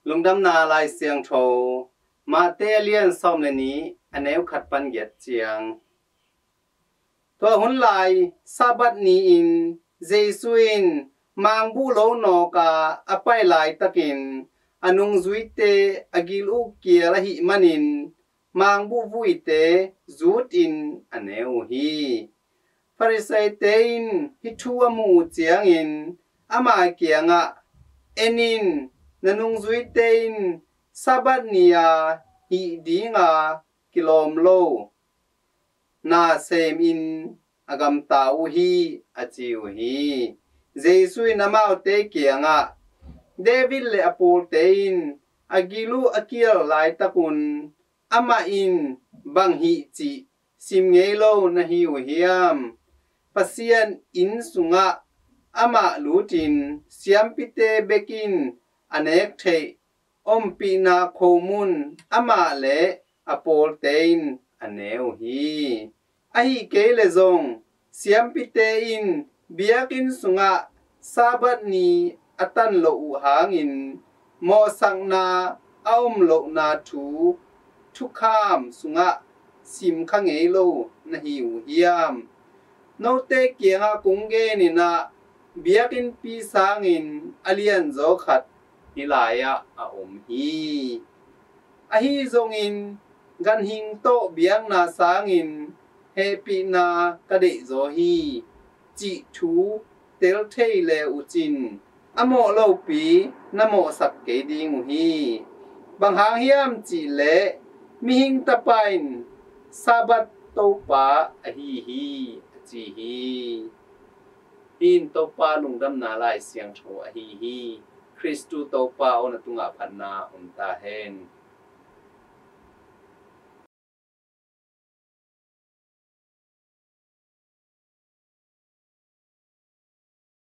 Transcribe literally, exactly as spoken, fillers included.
Lungdamna Lai Siangtho, Mate a lian sawm le nih, a neu khat pan giat ciang. Tua hun lai Sabbath ni-in Jesu in mangbuh lo nawka a pai laitakin a nungzuite a gil uh kial ahih manin mangbuh vuite zutin a ne uh hi. Farisaite in hih thu a muh uh ciangin ama kiangah, "En in, na nungzuite in Sabbath ni-a hih dinga kilawm lo na semin a gamta uh hi," a ci uh hi. Jesu in amaute kiangah, "David le a pawlte in a gil uh a kial laitakun amah in bang hih cih sim ngei lo na hi uh hiam? Pasian inn sungah amah lutin siampite bekin a nek theih ompihna khomun amah le a pawlte in a ne uh hi. Ahi kei le zong siampite in biakinn sungah Sabbath ni a tan loh uh hangin mawhsakna a om lohna thu thukham sungah sim kha ngei lo na hi uh hiam? Note kiangah kong genin ah, biakinnpi sangin a lianzaw khat hih lai-ah a om hi. Ahi zongin ganhing tawh biakna sangin hehpihna ka deihzaw hi, cih thu tel thei le uh cin a mawh lopi na mawhsak kei ding uh hi. Bang hang hiam cih leh Mihing Tapa in Sabbath Topa ahi hi," a ci hi. Hih in Topa Lungdamna Lai Siangtho ahi hi. Khristu Topa aw, na tungah phatna om ta hen.